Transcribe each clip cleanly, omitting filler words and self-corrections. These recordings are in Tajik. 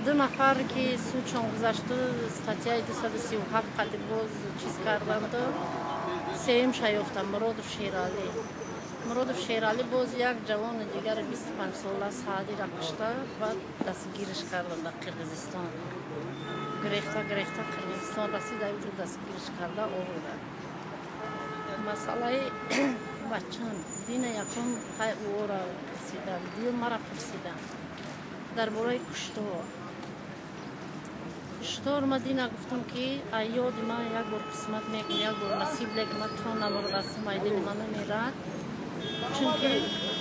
Ду нафар ки судшон гузашту, статьяи 237 қати боз чиз карданду, сеюмша ёфтам, Муродов Шералӣ. Муродов Шералӣ боз як ҷавони дигари 25 сола Саадира кушта, баъд дастгириш кардан дар Қирғизистон. Гирехта, гирехта Қирғизистон расид, аҷо дастгириш карда овурда. Масъалаи бачам дина якум хай ӯро пурсидам, дуюм мара пурсидам дар бораи куштор. Куштор ма дина гуфтам, ки айёди ман як бор қисмат мекун, як бор насиб, лекин ман то намурдастам, ай дили ман намерад, чунки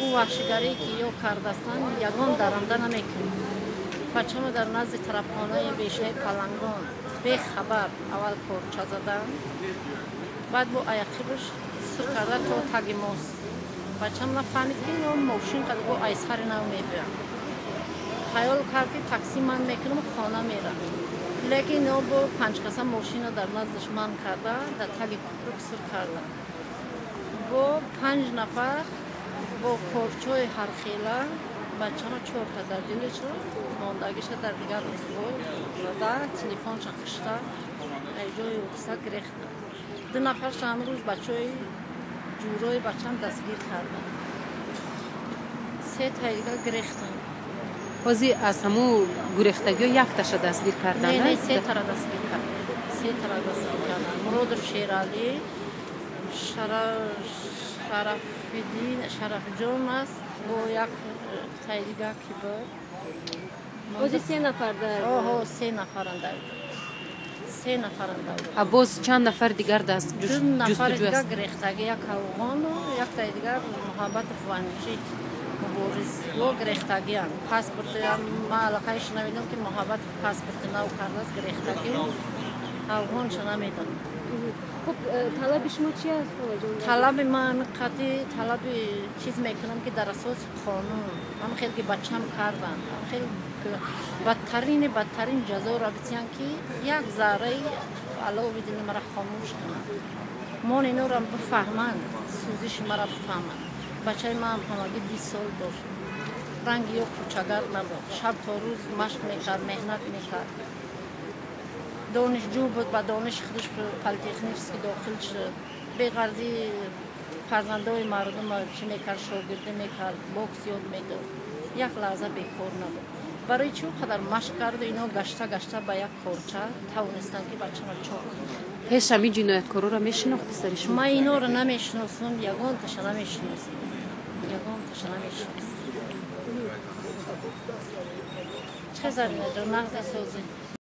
ӯ ваҳшигарие ки ё кардастанд, ягон даранда намекунад. Бачамо дар назди тарабхонаи Бешаи Палангон бехабар аввал корча задан, баъд бо аяқибаш сур карда то таги мост. Бачам нафаҳмид, ки ино мошин қад бо айсари нав мебиям. Хаёл кард, ки такси ман мекунам, хона мерам, лекин ино бо панҷкаса мошина дар наздаш ман карда, дар таги купрук сур карда, бо панҷ нафар бо корчои ҳархела бачама чорта дар дилашо, мондагиша дар дигар узвҳо зада, телефонша кушта, ҷои ҳодиса гирехта. Ду нафарша ҳамрӯз бачаҳои ҷӯрои бачам дастгир карданд, се таи дигар гирехтанд. Ҳозир аз ҳамун гурехтагиҳо якташа дастгир карданд? Не, се тара дастгир карданд, се тара дастгир карданд. Муродов Шералӣ, Шарафиддин, Шарафҷон аст, бо як таи дигар ки буд. Ҳозир се нафар дар Оҳо, се нафаранд, се нафаранд. А боз чанд нафар дигар даст Ду нафари ҷустуҷӯ дигар аст? гирехтагӣ, як афғону яктаи дигар Муҳаббатов Ванҷид Мубориз во гирехтагианд. Паспорти ман аллакай шунавидам, ки Муҳаббатов паспорти нав кардааст, гирехтагӣ. Афғонша намедонам. Хуб, талаби шумо чи аст, холаҷон? Талаби ман қатъи талаби чиз мекунам, ки дар асоси қонун ҳам хел ки бачам карданд, ҳам хел бадтарини бадтарин ҷазоро битиҳанд, ки як зарраи алови дини мара хомӯш кунанд, мон инора бифаҳманд, сӯзиши мара бифаҳманд. Бачаи ман ҳамагӣ 20 сол дошт, ранги ё кӯчагард набуд, шаб то рӯз машқ мекард, меҳнат мекард, донишҷӯ буд, ба дониши худаш политехнически дохил шуд. Беғарзӣ фарзандои мардума чӣ мекард, шогирдӣ мекард, бокс ёд медод, як лаҳза бекор набуд. Барои чӣ қадар машқ карду ино гашта гашта ба як корча тавонистанд, ки бачаро чоқ кунанд? Пеш ҳамин ҷинояткороро мешинохт писари шумо? Ман инора намешиносам, ягонташа намешиносам, ягонташа намешиносам. Чӣ, Зарина ҷон, нағзе, созӣ?